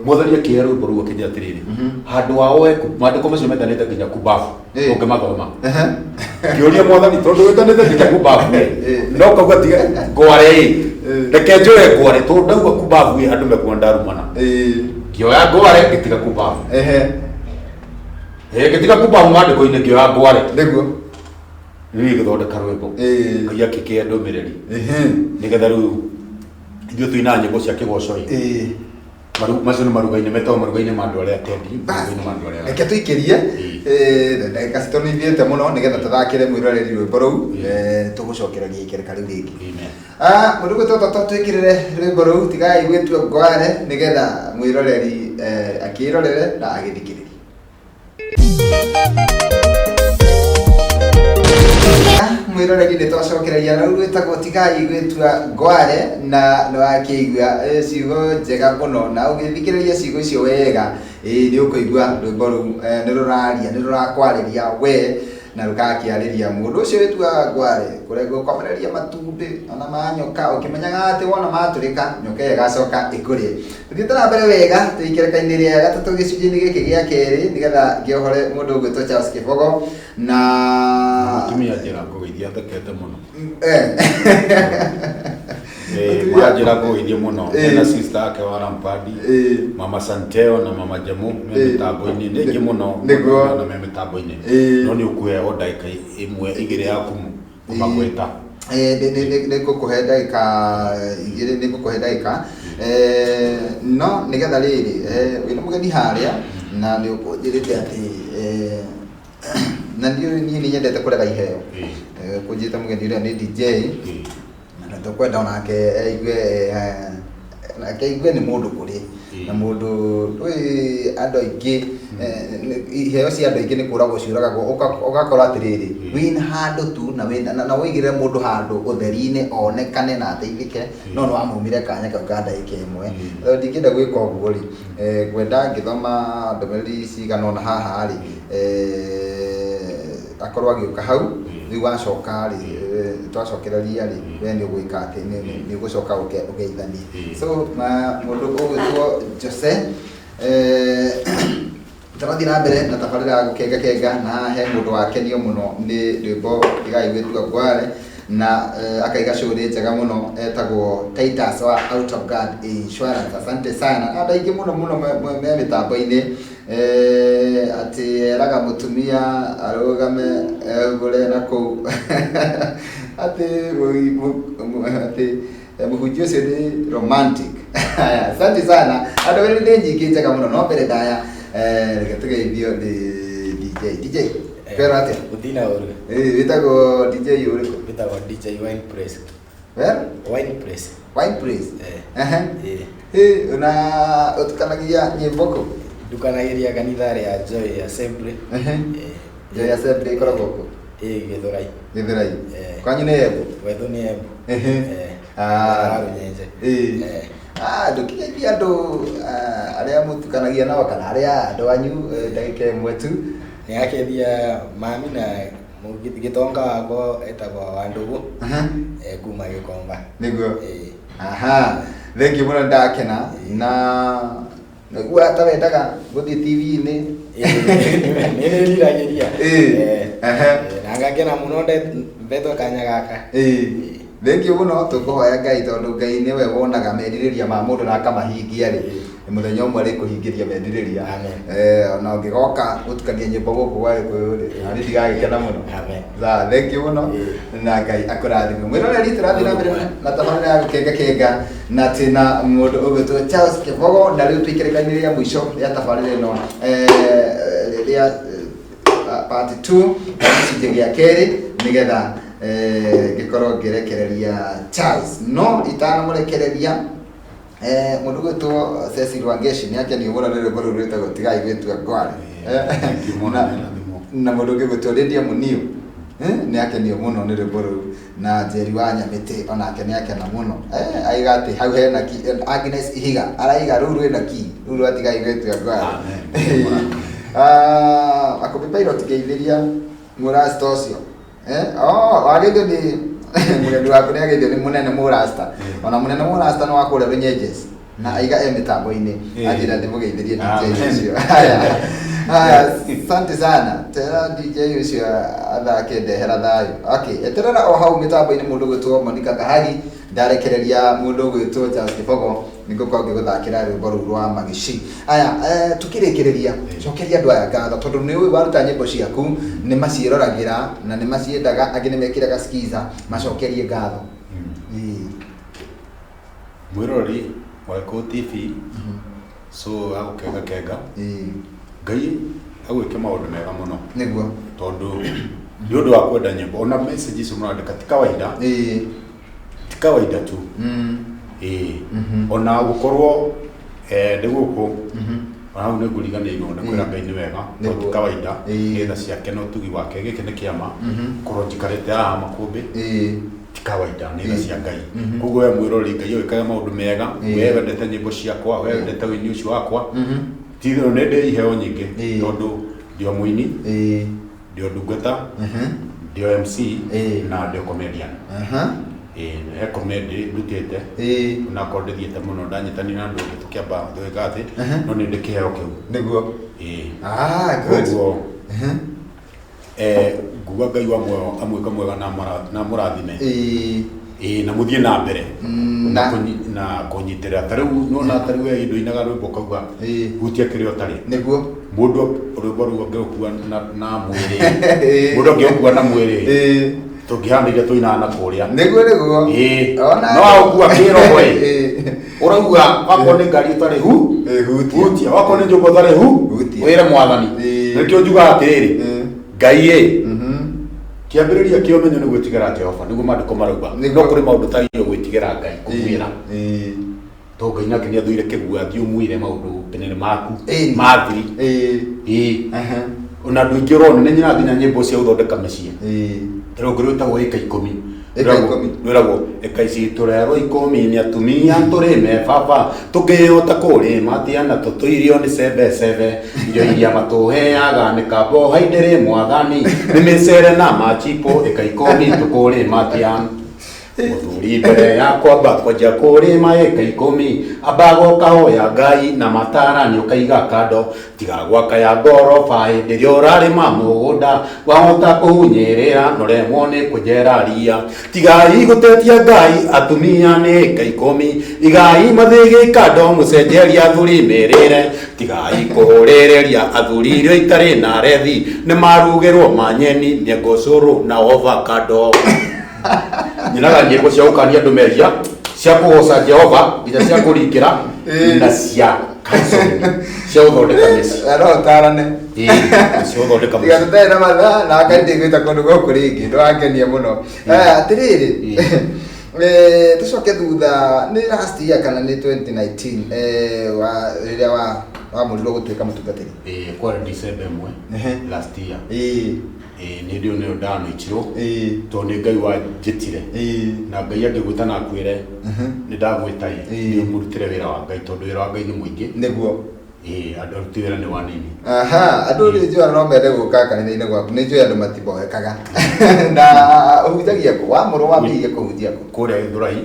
Mwathani akĩhe rwĩmbo rũu akĩnjĩra atĩrĩrĩ, handũ wa woe maandĩko macio metanĩte nginya kubabu ũngĩmathoma kĩũria Mwathani tondũ wĩtanĩte nginya kubabu ĩ no kauga tiga ngware ĩ. Reke njoe ngware tondũ ndauga kumbabu ĩ andũ mekuona ndarumana. Ngĩoya ngware ngĩtiga kumbabu. Ngĩtiga kumbabu maandĩko-inĩ ngĩoya ngware. Nĩguo. Rĩu ĩgĩthondeka rwĩmbo. Ngai akĩkĩhe ndũmĩrĩri. Nĩgetha rĩu ithuĩ twĩna nyĩmbo cia kĩgoco ĩ. Macio nĩ maruga-inĩ metagwo maruga-inĩ ma andũ arĩa atendi, maruga-inĩ ma andũ arĩa Reke tũikĩrie ndagĩka citũ nĩ ithiĩte mũno nĩgetha tũthakĩre mwĩroreri rwĩmbo rũu, tũgũcokereria ikereka rĩu rĩngĩ. Amen. Mũndũ gwĩtwo tata twĩkĩrĩre rwĩmbo rũu tigai gwĩtua ngware nĩgetha mwĩroreri akĩrorere na agĩthikĩrĩrie. Mwĩroreri nĩ twacokereria rũu rwĩtagwo tigai gwĩtua ngware na nĩ wakĩigua ciugo njega mũno na ũgĩthikĩrĩria ciugo icio wega nĩ ũkũigua rwĩmbo rũu nĩ rũraria nĩ rũrakwarĩria we na rũgakĩarĩria mũndũ ũcio wĩtuaga ngware kũrengwo komereria matumbĩ ona ma nyoka ũkĩmenyaga atĩ wona matũrĩka nyoka ĩyo ĩgacoka ĩkũrĩe. Tũthiĩte na mbere wega twĩ ikereka-inĩ rĩa gatatũ gĩcunjĩ-inĩ gĩkĩ gĩa kerĩ nĩgetha ngĩohore mũndũ ũgwĩtwo Charles Kĩbogo na Mũtumia njĩra ngũgeithia athekete mũno. Manjĩra ngũgeithie mũno. Ena sister yake wa Lampadi, Mama Santeo na Mama Jamu me mĩtambo-inĩ nĩ aingĩ mũno Nĩguo. na me mĩtambo-inĩ. No nĩ ũkũheo ndagĩka ĩmwe igĩrĩ ya kũmagweta. Nĩ ngũkũhe ndagĩka igĩrĩ, nĩ ngũkũhe ndagĩka no nĩgetha rĩrĩ wĩna mũgeni harĩa na nĩ ũkũnjĩrĩte atĩ na niĩ nĩ nyendete kũrega iheo. Kũnjĩrĩte mũgeni ũrĩa nĩ DJ na tũkwenda onake aigue nake aigue nĩ mũndũ kũrĩ na mũndũ ndũĩ andũ aingĩ iheo cia andũ aingĩ nĩ kũragwo ciũragagwo ũgakora atĩrĩrĩ wĩna handũ tu na wĩna na wĩigĩrĩre mũndũ handũ ũtheri-inĩ onekane na ateithĩke no nĩ wamumire kanya kau ka ndagĩka ĩmwe. Ndingĩenda gwĩka ũguo rĩ, ngwenda ngĩthoma ndũmĩrĩri cigana ũna haha rĩ, akorwo agĩũka hau rĩu wacoka rĩ, twacokereria rĩ, we nĩ ũgwĩka atĩ nĩ ũgũcoka ũgeithanie. So mũndũ ũgwĩtwo Jose, tũrathiĩ na mbere na tabarĩra ya gũkenga kenga na he mũndũ wakenio mũno nĩ rwĩmbo tigai gwĩtua ngware na akaiga show nĩ njega mũno etagwo Titus wa Out of God Insurance. Asante sana. Andũ aingĩ mũno mũno me mĩtambo-inĩ atĩ eraga mũtumia arũgame ehũgũre na kũu atĩ atĩ mũhunjia ũcio nĩ romantic. Asante sana. Andũ erĩ nĩ nyingĩ njega mũno no mbere ndaya reke tũgeithio nĩ DJ. DJ kwĩra atĩa? Gũtina ũru. Wĩtagwo DJ ũrĩkũ? Wĩtagwo DJ Wine Press. Where? Wine Press. Wine Press? Na ũtukanagia nyĩmbo kũ? Ndukanagĩria kanitha rĩa Joy Assembly. Joy Assembly ĩkoragwo kũ? Gĩthũrai. Gĩthũrai. Kwanyu nĩ Embu? Gwetũ nĩ Embu. Rũnyenje. Ndũkigeithie andũ arĩa mũtukanagia nao kana arĩa andũ anyu ndagĩka ĩmwe tu. Nĩ akeithia mami na gĩtonga wakwa etagwo Wandũgũ kuma Gĩkomba. Nĩguo. Aha, thengiũ mũno ndakena na nĩguo ta wendaga gũthiĩ TV-inĩ. Nĩ nĩriragĩria. Na ngakena mũno ndetwo kanya gaka. Thengiũ mũno tũkũhoya Ngai tondũ Ngai nĩwe wonaga merirĩria ma mũndũ na akamahingia rĩ. Mũthenya ũmwe arĩkũhingĩria merirĩria. Ona ũngĩgoka gũtukania nyĩmbo gũkũ gwa Gĩkũyũ rĩ, na niĩ ndigagĩkena mũno. Sawa, thengiũ mũno na Ngai akũrathime. Mwĩroreri tũrathiĩ na mbere na tabarĩra ya gũkenga kenga na twĩna mũndũ ũgwĩtwo Charles Kĩbogo na rĩu tũikĩrĩka-inĩ rĩa mũico rĩa tabarĩra ĩno rĩa part 2 gĩcunjĩ gĩa kerĩ nĩgetha ngĩkorwo ngĩrekereria Charles no itanamũrekereria mũndũ ũgwĩtwo Cecil Wangeshi nĩ akenio mũno nĩ rwĩmbo rũu rwĩtagwo tigai gwĩtua ngware. Na mũndũ ũngĩ ũgwĩtwo Lydia Muniu nĩ akenio mũno nĩ rwĩmbo rũu na Njeri wa Nyamĩtĩ onake nĩ akena mũno aiga atĩ hau hena ki Agnes Ihiga araiga rũu rwĩna ki rũu rwa tigai gwĩtua ngware. Akũmbi Pilot ngeithĩria mũrasta ũcio. Wageithio nĩ mũgeni waku nĩ ageithio nĩ mũnene mũrasta ona mũnene mũrasta nĩ wa kũrĩa Rũnyenjes na aiga e mĩtambo-inĩ anjĩra ndĩmũgeithĩrie DJ ũcio. Haya, asante sana tera DJ ũcio athake ndehera thayũ. Okay, eterera o hau mĩtambo-inĩ mũndũ gwĩtwo Monica Kahagi Ndarekereria mũndũ ũgwĩtwo Charles Kĩbogo nĩngũkorwo ngĩgũthakĩra rwĩmbo rũu rwa Magici. Aya, tukĩrĩkĩrĩria, cokeria andũ aya ngatho tondũ nĩ ũĩ waruta nyĩmbo ciaku nĩ maciĩroragĩra na nĩ maciendaga, angĩ nĩ mekĩraga skiza, macokerie ngatho. Mwĩroreri wa Gĩkũyũ TV, so agũkenga kenga. Ngai agwĩke maũndũ mega mũno. Nĩguo. Tondũ nĩ ũndũ wa kwenda nyĩmbo, ona message icio mũrandĩka ti kawaida. Ti kawaida tu. Ona gũkorwo ndĩ gũkũ, ona hau nĩ ngũriganĩirwo nĩ kwĩra Ngai nĩ wega, tondũ ti kawaida, nĩ tha ciake na ũtugi wake, gĩkĩ nĩ kĩama, gũkorwo njikarĩte haha makũmbĩ, ti kawaida, nĩ tha cia Ngai. Koguo we mwĩroreri, Ngai agwĩkage maũndũ mega, we wendete nyĩmbo ciakwa, we wendete ũini ũcio wakwa, ti itherũ nĩ ndĩ iheo nyingĩ, tondũ ndĩ o mũini, ndĩ o ndungata, ndĩ o MC, na ndĩ o comedian. He comedy ndutĩte, onakorwo ndĩthiĩte mũno, ndanyitanire na andũ angĩ tũkĩamba tũgĩka atĩ, no nĩ ndĩ kĩheo kĩu. Nĩguo. Ah, good. Koguo, nguga Ngai wa muoyo amwĩke mwega na amũrathime. Na mũthiĩ na mbere. Na kũnyitĩrĩra. Ta rĩu, nĩwona ta rĩu we ndũinaga rwĩmbo ũkauga, hutia kĩrĩa ũtarĩ. Nĩguo. Mũndũ rwĩmbo rũu angĩrũkua na mwĩrĩ. Mũndũ angĩrũkua na mwĩrĩ. Tũngĩhanĩire tũinaga na kũrĩa. Nĩguo, nĩguo. No agũkua kĩroho ĩ. Ũrauga wakorwo nĩ ngari ũtarĩ hu, Hutia. Hutia. Wakorwo nĩ nyũmba ũtarĩ hu, Hutia. wĩre mwathani. Nĩkĩo njugaga atĩrĩrĩ, Ngai ĩ, kĩambĩrĩria kĩa ũmenyo nĩ gwĩtigĩra Jehova, nĩguo maandĩko marauga. No kũrĩ maũndũ ũtagĩrĩirwo gwĩtigĩra Ngai, kũmwĩra. Tondũ Ngai nake nĩ athũire kĩgua, athiĩ ũmwĩre maũndũ nĩ maku, mathiri. Ona andũ aingĩ ũrona, nĩ nyonaga nginya nyĩmbo cia gũthondeka mĩciĩ. Ta rĩu ũngĩ rwĩtagwo ĩka ikũmi. Ĩka ikũmi. Rwĩragwo, ĩka ici tũrerwo ikũmi nĩ atumia tũrĩme baba, tũngĩhota kũrĩma atĩa na tũtũirio nĩ cebecebe, irio iria matũheaga nĩ carbohydrate mwathani, nĩ mĩcere na machipo, ĩka ikũmi tũkũrĩma atĩa. Mũthuri mbere ya kwamba kwanjia kũrĩma ĩka ikũmi, amba goka hoya Ngai na matara nĩ ũkaiga kando, tiga gwaka ya ngoroba hĩndĩ ĩrĩa ũrarĩma mũgũnda, wahota kũhunyĩrĩra na ũremwo nĩ kwenjera ria. Tigai gũtetia Ngai atumia nĩ ĩka ikũmi, igai mathĩgĩ kando mũcenjerie athuri mĩrĩre, tigai kũhũrĩrĩria athuri irio itarĩ na rethi, nĩ marugĩrwo manyeni, mĩengo cũrũ na avocado. Nyinaga nyĩmbo cia gũkania andũ mehia, cia kũgoca Jehova, nginya cia kũringĩra, na cia counseling, cia gũthondeka mĩciĩ. Na no ũtarane. Cia gũthondeka Tiga mĩciĩ. tũtarĩ na mathaa, na anga ndĩgwĩta kũndũ gũkũ rĩngĩ, ndũrakenia mũno. Atĩrĩrĩ, tũcoke thutha, nĩ last year kana nĩ 2019, rĩrĩa wamũrirwo gũtuĩka mũtungatĩri? Kwarĩ December ĩmwe, last year. Nĩ ndĩ nĩyo ndanoitirwo, tondũ nĩ Ngai wanjĩtire. Na Ngai angĩgwĩta na akwĩre, nĩ ndagwĩta ĩ, nĩ ũmũrutĩre wĩra wa Ngai, tondũ wĩra wa Ngai nĩ mũingĩ. Nĩguo. Andũ aruti wĩra nĩ wanini. Andũ nĩ njũĩ no mende gũka kanitha-inĩ gwaku, nĩ njũĩ andũ matiboekaga. Na ũhunjagia kũ? Wamũrwo wambĩrĩirie kũhunjia kũ? Kũrĩa Gĩthũrai,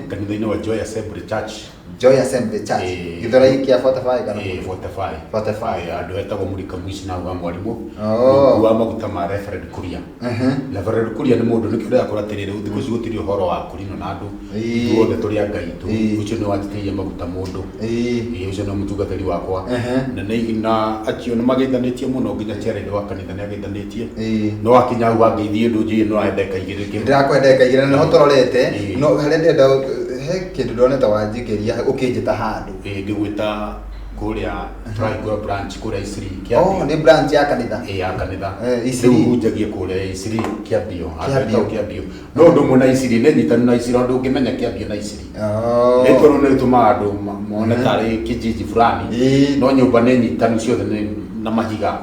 kanitha-inĩ wa Joy Assembly Church. Joy Assembly Church. Gĩthũrai kĩa 45 kana? 45. 45. Andũ etagwo Mũrika Mũici na wa mwarimũ. Wa maguta ma Reverend Kuria. Reverend Kuria nĩ mũndũ nĩkĩo ndĩrakora atĩrĩrĩ, thikũ ici gũtirĩ ũhoro wa kũrinwo na andũ. Ithuothe tũrĩ a Ngai. Ũcio nĩ wanjitĩrĩirie maguta mũndũ. Ũcio nĩ mũtungatĩri wakwa. Na nĩ na acio nĩ mageithanĩtie mũno nginya chairman wa kanitha nĩ ageithanĩtie. No akinya hau angeithie ndũ njĩĩ no ahe ndagĩka igĩrĩ kĩndũ. Ndĩrakwenda ndagĩka igĩrĩ na nĩho tũrorete. No harĩa ndĩrenda he kĩndũ ndonete wanjikĩria ũkĩnjĩta handũ. Ngĩgwĩta kũrĩa tũrahingũra branch kũrĩa Isiri kĩambio. Oh, nĩ branch ya kanitha. Ya kanitha. Isiri. Rĩu hunjagie kũrĩa Isiri kĩambio. Kĩambio. Handũ kĩambio. No ũndũ ũmwe na Isiri, nĩ nyitanu na Isiri, ũndũ ũngĩmenya kĩambio na Isiri. Rĩtwa rĩu nĩ rĩtũmaga andũ mone tarĩ kijiji fulani. No nyũmba nĩ nyitanu ciothe nĩ na mahiga.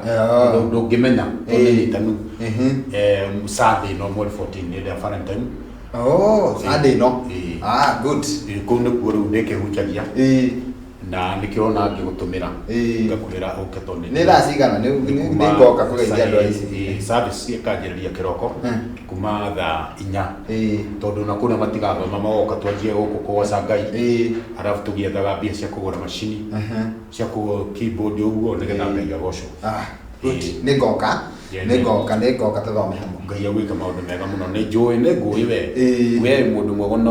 Ndũngĩmenya, tondũ nĩ nyitanu. Sunday no mweri 14 nĩ ya Valentine. Oh, Sunday no. Good. Kũu nĩkuo rĩu ndĩkĩhunjagia. Na nĩkĩo ona ngĩgũtũmĩra. Ngakwĩra ũke tondũ nĩ thaa cigana? Nĩ ngoka kũgeithia andũ a ici. Service ĩkanjĩrĩria kĩroko kuma thaa inya. Tondũ na kũrĩa matigathoma magoka twanjie gũkũ kũgoca Ngai. Arabu tũgĩethaga mbia cia kũgũra macini, cia kũgũra keyboard ũguo nĩgetha Ngai agocwo. Good. Nĩ ngoka. Nĩ ngoka tũthome hamwe. Ngai agwĩka maũndũ mega mũno. Nĩ njũĩ, nĩ ngũĩ we. Ĩĩ. We mũndũ mwega na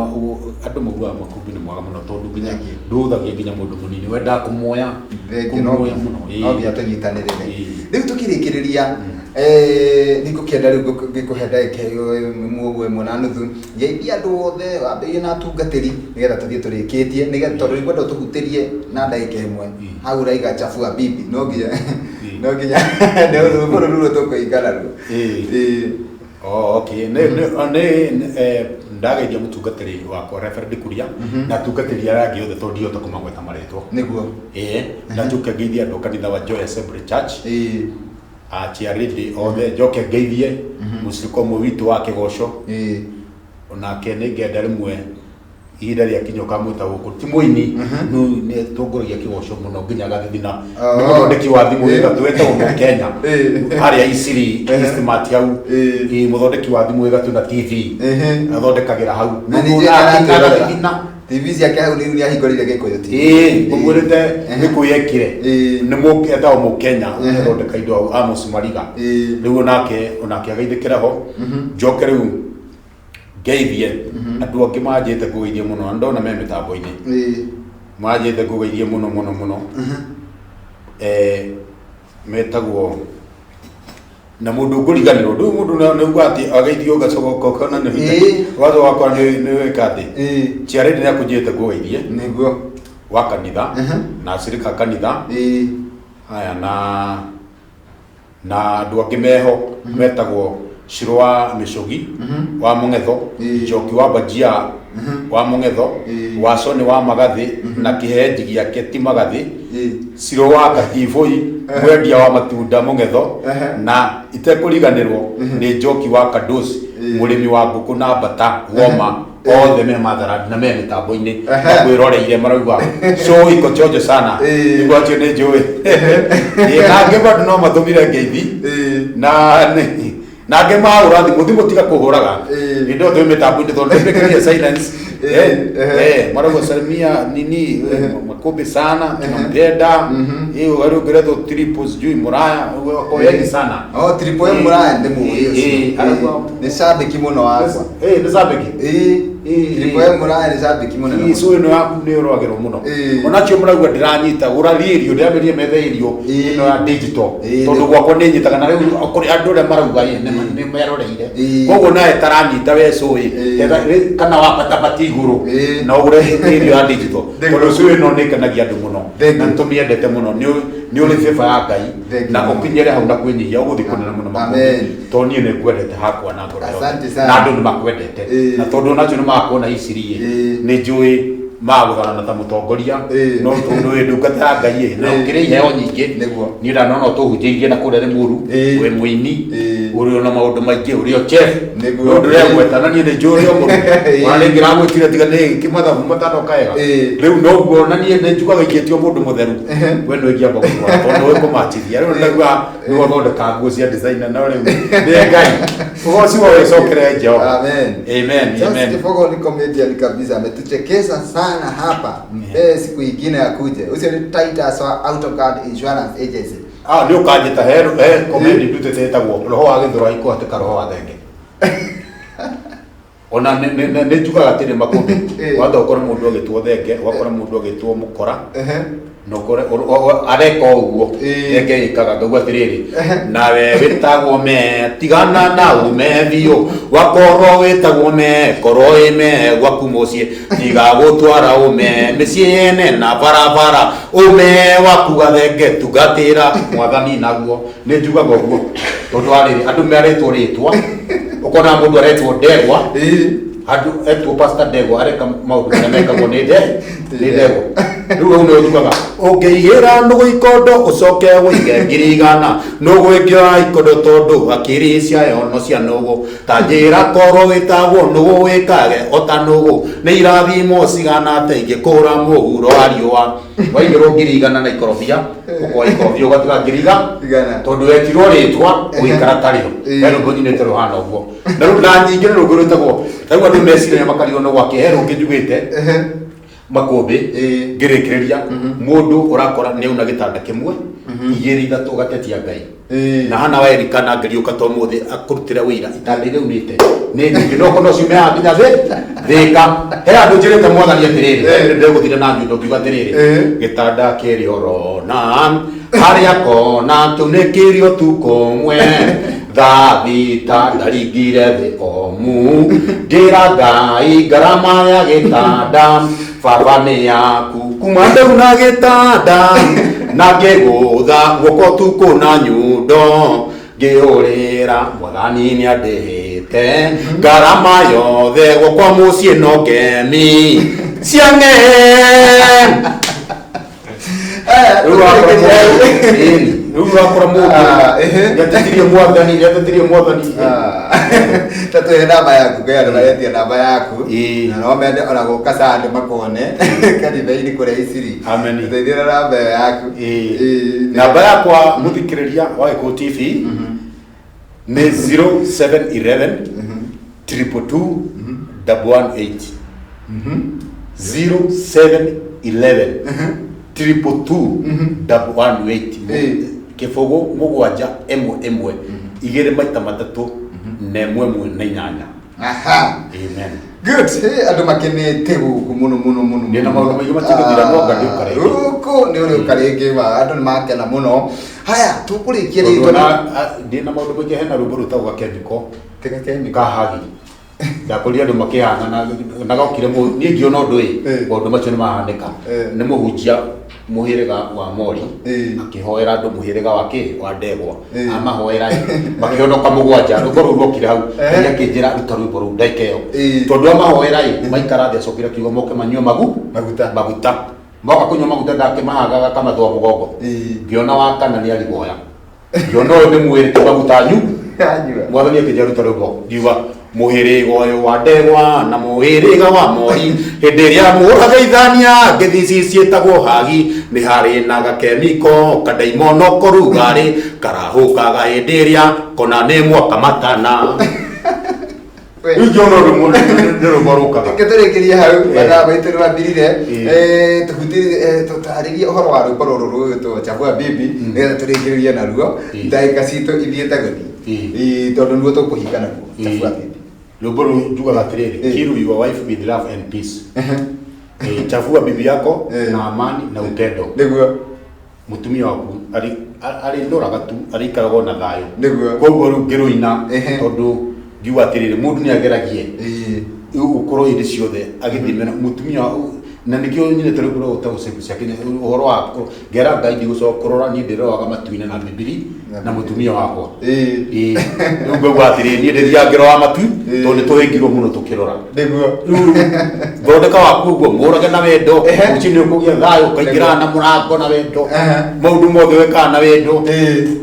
andũ maugaga Makumbi nĩ mwega mũno tondũ nginya Thank you. ndũthagia nginya mũndũ mũnini wendaga kũmuoya. Thank you, no Kũmuoya mũno. Ĩĩ. no nginya tũnyitanĩrĩre. Ĩĩ. Rĩu tũkĩrĩkĩrĩria, nĩ ngũkĩenda rĩu ngĩkũhe ndagĩka ĩmwe ũguo, ĩmwe na nuthu, geithia andũ othe, wambĩrĩrie na atungatĩri nĩgetha tũthiĩ tũrĩkĩtie, nĩgetha tondũ nĩ ngwenda ũtũhutĩrie na ndagĩka ĩmwe. Hau ũraiga chafua bibi, no nginya nĩ rwĩmbo rũu tũkũinga naruo. Ĩĩ. Ĩĩ. Oh, okay. Nĩ ndageithia mũtungatĩri wakwa Reverend Kuria na atungatĩri arĩa angĩ othe tondũ ndihota kũmagweta marĩtwa. Ĩĩ, na njoke ngeithie andũ a kanitha wa Joy Assembly Church, achiarĩndĩ othe, njoke ngeithie mũcirika ũmwe witũ wa kĩgoco, onake nĩ ngenda rĩmwe ihinda rĩakinya ũkamwĩta gũkũ, ti mũini no nĩ atongoragia kĩgoco mũno nginya agathithina. Nĩ mũthondeki wa thimũ wĩ wetagwo Mũkenya harĩa Isiri Eastmart hau. Ĩĩ, mũthondeki wa thimũ wĩ gatũ na TV athondekagĩra hau. Na ningĩ Nĩguo nake aratwĩrorera. agathithina. TV ciake hau rĩu nĩ ahingũrĩire Gĩkũyũ TV. Ĩĩ, ngũmwĩrĩte gĩkũyũ ekire. Nĩ etagwo Mũkenya ũthondeka indo hau, Amos Mariga. Rĩu onake ageithĩkĩra ho. Njoke rĩu ngeithie andũ angĩ manjĩte kũgeithie mũno na ndona me mĩtambo-inĩ, manjĩte kũgeithie mũno mũno mũno. Metagwo na mũndũ ngũriganĩrwo ndũ mũndũ nĩ uga atĩ ageithio ũgacoka ũkona nĩ ũgacoka ũkona nĩ wĩka atĩ Chiarĩndĩ nĩ akũnjĩte kũgeithie wa kanitha na acirika a kanitha aya na andũ angĩ meho metagwo Ciro wa Mĩcũgi wa Mũng'etho, Njoki wa Bajia wa Mũng'etho, wa Soni wa Magathĩ na kĩhenji gĩake ti Magathĩ, Ciro wa Gatibũi mwendia wa matunda Mũng'etho, na itekũriganĩrwo nĩ Njoki wa Kadosi mũrĩmi wa ngũkũ na mbata Woma, othe me matharandi na me mĩtambo-inĩ makwĩroreire marauga show iko chonjo sana. Nĩguo acio nĩ njũĩ. Ĩĩ, na angĩ bado no matũmire ngeithi na angĩ mahũra thimũ, thimũ tiga kũhũraga hĩndĩ ĩyo twĩ mĩtambo-inĩ tondũ nĩtwĩkĩrire silence. Marauga salimia nini Makumbi sana, tunampenda. Wale ũngĩretwo triple sijui Muraya wako wengi sana. Oh, Triple M Muraya ndĩmũĩ ũcio. Nĩ cambĩki mũno wakwa. Nĩ cambĩki. Triple M Muraya nĩ cambĩki mũnene mũno. So ĩno yaku nĩ ũragĩrwo mũno. Onacio mũrauga ndĩranyita gũra irio, ndĩramĩrie metha irio ĩno ya digital tondũ gwakwa nĩ nyitaga na rĩu kũrĩ andũ arĩa marauga ĩ, nĩ meroreire. Koguo nawe taranyita we cũĩ kana wambatabati igũrũ na ũgũre irio ya digital tondũ cũĩ ĩno nĩ ĩkenagia andũ mũno Thank na you. nĩtũmĩendete mũno. Nĩ ũrĩ favor ya Ngai Thank you. na ũkinyĩre hau na kwĩnyihia ũgũthiĩ kũnene mũno Makumbi. Amen. Tondũ niĩ nĩ ngwendete hakwa na ngoro yothe. Asante sana. Na andũ nĩ makwendete na tondũ onacio nĩ makuona iciri nĩ njũĩ magũtharana ta mũtongoria no tondũ wĩ ndungata ya Ngai ĩ, na ũkĩrĩ iheo nyingĩ. Niĩ ndanona ũtũhunjĩirie na kũrĩa Rĩmuru, wĩ mũini, ũrĩ ona maũndũ maingĩ, ũrĩ o chef. No ndĩregweta na niĩ nĩ njũĩ ũrĩ o mũrugi. Ona nĩ ngĩragwĩtire tiga nĩ kĩmathabu matanoka wega. Rĩu noguo na niĩ nĩ njugaga ingĩtio mũndũ mũtheru we nĩ ingĩamba gũtwara tondũ nĩ kũmachithia. Rĩu ndauga nĩwe ũthondekaga nguo cia designer, no rĩu nĩ Ngai ũgoci wa wĩcokere Jehova. Amen. Amen. Charles Amen. Kifogo ni comedian kabisa, ametuchekesha sana hapa. Mpe siku ingine akuje. Ucio ni Titus wa Autoguard Insurance Agency. Ah, nĩ ũkanjĩta he comedy ndutĩte ĩtagwo roho wa gĩthũrai kũhatĩka roho wa thenge. Ona nĩ njugaga atĩrĩ Makũmbĩ, wanda ũkore mũndũ agĩtwo thenge, ũgakora mũndũ agĩtwo mũkora, na ũkore areka o ũguo thenge ĩkaga. Ngauga atĩrĩrĩ, nawe wĩtagwo me tigana na ume biũ, wakorwo wĩtagwo me korwo ĩme gwaku mũciĩ, tiga gũtwara ũme mĩciĩ yene na barabara, ũme waku gathenge tungatĩra mwathani naguo. Nĩ njugaga ũguo tondũ wa rĩrĩ, andũ meretwo rĩtwa, ũkona mũndũ aretwo ndegwa, andũ etwo pastor ndegwa, areka maũndũ marĩa mekagwo nĩ ndegwa. Rĩu hau nĩho njugaga ũngĩigĩra nũgũ ikondo ũcoke ũige 100,000, nũgũ ĩngĩoya ikondo tondũ hakiri ciayo no cia nũgũ. Ta njĩra korwo wĩtagwo nũgũ wĩkage o ta nũgũ, nĩ irathimo cigana atĩa ingĩkũra mũhuro wa riũa. Waigĩrwo 100,000 na ikorobia, ũkoya ikorobia ũgatiga ngiri Igana. Tondũ wetirwo rĩtwa ũgĩikara tarĩo. He rwĩmbo nyinĩte rũhana ũguo na rĩu na nyingĩ nĩ rũngĩ rwĩtagwo rĩu andũ meciragia makarigwo nĩ gwakĩ. He rũngĩ njugĩte Makũmbĩ, ngĩrĩkĩrĩria, mũndũ ũrakora nĩ auna gĩtanda kĩmwe, igĩrĩ, ithatũ, ũgatetia Ngai. Na hana wa Elikana ngĩriũka to mũthĩ akũrutĩre wĩira, itanda iria aunĩte nĩ nyingĩ, no no ciume haha nginya thĩ thĩka. He andũ njĩrĩte Mwathani atĩrĩrĩ, ndĩgũthire na nyundo ngiuga atĩrĩrĩ, gĩtanda kĩrĩ orona harĩa kona kĩu nĩ kĩrĩ ũtukũ ũmwe, thaa thita ndaringire thĩ omu, ngĩra Ngai ngarama ya gĩtanda baba nĩ yaku, kuma ndauna gĩtanda na ngĩgũtha guoko tukũ na nyundo, ngĩũrĩra Mwathani nĩ andĩhĩte ngarama yothe gwakwa mũciĩ no ngemi cia ng'e. Rĩu ũrakora mũndũ nĩatetirie Mwathani, nĩatetirie Mwathani. Ta tũhe namba yaku, ngai andũ maretia namba yaku. Na no mende ona gũka Sunday makone kanitha-inĩ kũrĩa Isiri. Amen. Tũteithie na namba ĩyo yaku. Namba yakwa, mũthikĩrĩria wa Gĩkũyũ TV, nĩ 0711 222 118, 0711 222 118. 0 7 1 1 2 maita matatũ na 1 1 na 8. Aha. Amen. Good. Hey, andũ makenete gũkũ mũno mũno mũno. Ndĩna maũndũ maingĩ matingĩthira, no nga ndĩũka rĩngĩ. Gũkũ nĩ ũrĩũka rĩngĩ ma andũ nĩ makena mũno. Haya, tũkũrĩkia rĩu. Tondũ ndĩna maũndũ maingĩ, hena rwĩmbo rwĩtagwo Gakemiko. Tiga kemiko. Kahagi ndakorire andũ makĩhana na gokire niĩ ngĩona ũndũ ĩ maũndũ macio nĩ mahanĩka. Nĩ mũhunjia mũhĩrĩga wa Mori akĩhoera andũ mũhĩrĩga wa kĩ wa ndegwa. Amahoera ĩ, makĩhonoka mũgwanja. Rwĩmbo rũu rwokire hau. Ngai akĩnjĩra ruta rwĩmbo rũu ndagĩka ĩyo. Tondũ amahoera ĩ, maikara thĩ, acokire akiuga moke manyue maguta. Maguta moka kũnyua maguta, ndakĩmahagaga kamathũa mũgongo. Ngĩona wa kana nĩ arigoya, ngĩona ũyũ nĩ mwĩrĩ ti maguta anyu. Anyua. Mwathani akĩnjĩra ruta rwĩmbo, ngiuga mũhĩrĩga ũyũ wa ndegwa na mũhĩrĩga wa mori, hĩndĩ ĩrĩa mũrageithania ngĩthici ciĩtagwo hagi, nĩ harĩ na gakemiko kandaimono korugarĩ karahũkaga hĩndĩ ĩrĩa kona nĩ mwaka matana. Rĩu ngĩona ũndũ nĩ rwĩmbo rũkaga. Reke tũrĩkĩrie hau, mathaa maitũ nĩ mathirire. Tũhutĩrie, tũtarĩrie ũhoro wa rwĩmbo rũrũ rũgwĩtwo Chagua Bibi, nĩgetha tũrĩkĩrĩrie naruo. Ndagĩka citũ ithiĩte gũthiĩ. Tondũ nĩguo tũkũhinga naguo. Chagua Bibi. Rwĩmbo rũu njugaga atĩrĩrĩ, kill your wife with love and peace. Chafua bibi yako na amani na upendo. Mũtumia waku arĩ arĩ ndoraga tu arĩikaragwo na thayũ. Koguo rĩu ngĩrũina, tondũ ngiuga atĩrĩrĩ, mũndũ nĩ ageragie gũkorwo hĩndĩ ciothe agĩthimĩra mũtumia na nĩkĩo nyendete rwĩmbo rwa gwĩtagwo Ciĩko cia Kenya, ũhoro wa ngera Ngai ndigũcoka kũrora, niĩ ndĩroraga matu-inĩ na Bibili na mũtumia wakwa. Rĩu ngaigua atĩrĩrĩ, niĩ ndĩthiaga ngĩroraga matu, tondũ nĩ tũhĩngirwo mũno tũkĩrora. Rĩu thondeka waku ũguo, mũrage na wendo, rũciũ nĩ ũkũgĩa thayũ, ũkaingĩraga na mũrango na wendo, maũndũ mothe wĩkaga na wendo.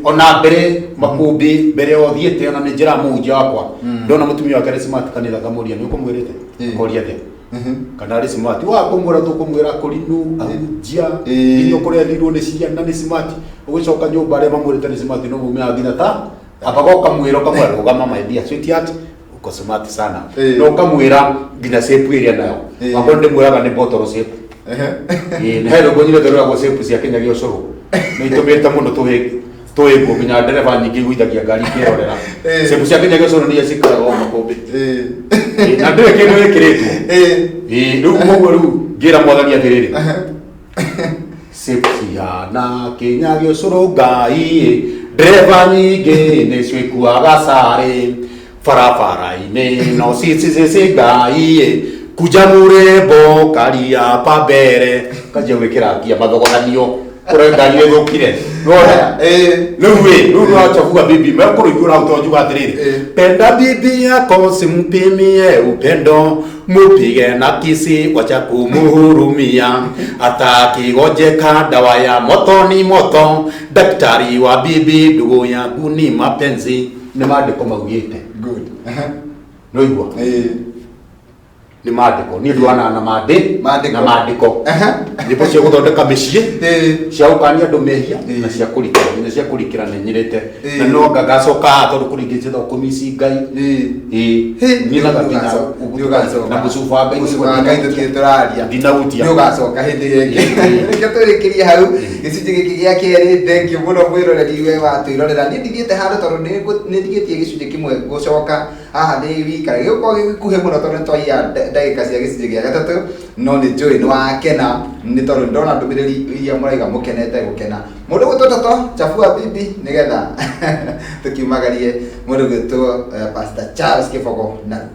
Ona mbere makũmbĩ, mbere ya ũthiĩte, ona nĩ njĩraga mũhunjia wakwa, ndona mũtumia wake arĩ smart kanitha, ngamũria nĩ ũkũmwĩrĩte, akoria atĩa kana arĩ smart wa kũmwĩra, tũkũmwĩra kũrinũ ahunjia nginya kũrĩa athirwo nĩ ciana nĩ smart, ũgĩcoka nyũmba arĩa mamwĩrĩte nĩ smart no mumĩaga nginya ta ambaga ũkamwĩra, ũkamwĩra rũgama my dear sweetheart, uko smart sana. Na ũkamwĩra nginya shape ĩrĩa nayo. Wakwa ndĩmwĩraga nĩ bottle shape. Ĩĩ, he rwĩmbo nyinĩte rwĩragwo shape cia Kenya gĩa ũcũrũ, nĩ itũmĩte mũno tũhĩngwo nginya ndereba nyingĩ igũithagia ngari ikĩrorera. Shape cia Kenya gĩa ũcũrũ nĩ iria cikaraga o makũmbĩ. Ĩĩ, na ndũrĩ kĩndũ wĩkĩrĩtwo. Ĩĩ, rĩu koguo rĩu ngĩra Mwathani atĩrĩrĩ, shape cihana Kenya gĩa ũcũrũ, Ngai, ndereba nyingĩ nĩcio ikuaga carĩ barabara-inĩ, no cicicisi Ngai kuja murembo karia pa mbere kanjia gwĩkĩra ngia mathogonanio kũrĩa ngari ĩthũkire. Nĩwona? Rĩu ĩ, rĩu nĩwachagua bibi mekũrũigũra hau, tondũ njuga atĩrĩrĩ, penda bibi yako, simpimie upendo, mupige na kisi, wacha kumuhurumia, atakigonjeka dawa ya moto ni moto, daktari wa bibi ndugu yangu ni mapenzi. Nĩ maandĩko maugĩte. Good. Nĩwaigua? Nĩ mandĩko niĩ ndwanaga na mandĩ Maandĩko. Na mandĩko. Nyĩmbo cia gũthondeka mĩciĩ, cia gũkania andũ mehia, na cia kũrikĩra, nginya cia kũrikĩra nĩ nyirĩte. Na no nga ngacoka haha tondũ kũrĩ ingĩ njĩtagwo kũmici Ngai. Ĩĩ, nyinaga nginya Nĩũgacoka. Na mũcuba Ngai. Mũcuba Ngai tũtirĩ tũraria. Ndinahutia. Nĩũgacoka hĩndĩ ĩyo ĩngĩ. Reke tũrĩkĩrie hau gĩcunjĩ gĩkĩ gĩa kerĩ. Thank you mũno mwĩroreri we watwĩrorera. Niĩ ndigĩte handũ tondũ nĩ ndigĩtie gĩcunjĩ kĩmwe gũcoka haha ndĩ wika. Gĩgũkorwo gĩ gĩkuhĩ mũno tondũ nĩtwaiya ndagĩka cia gĩcunjĩ gĩa gatatũ, no nĩ njũĩ nĩ wakena nĩ tondũ ndona ndũmĩrĩri iria mũraiga mũkenete gũkena. Mũndũ gwĩtwo Toto Chafua Bibi nĩgetha tũkiumagarie mũndũ gwĩtwo Pastor Charles Kĩbogo narua.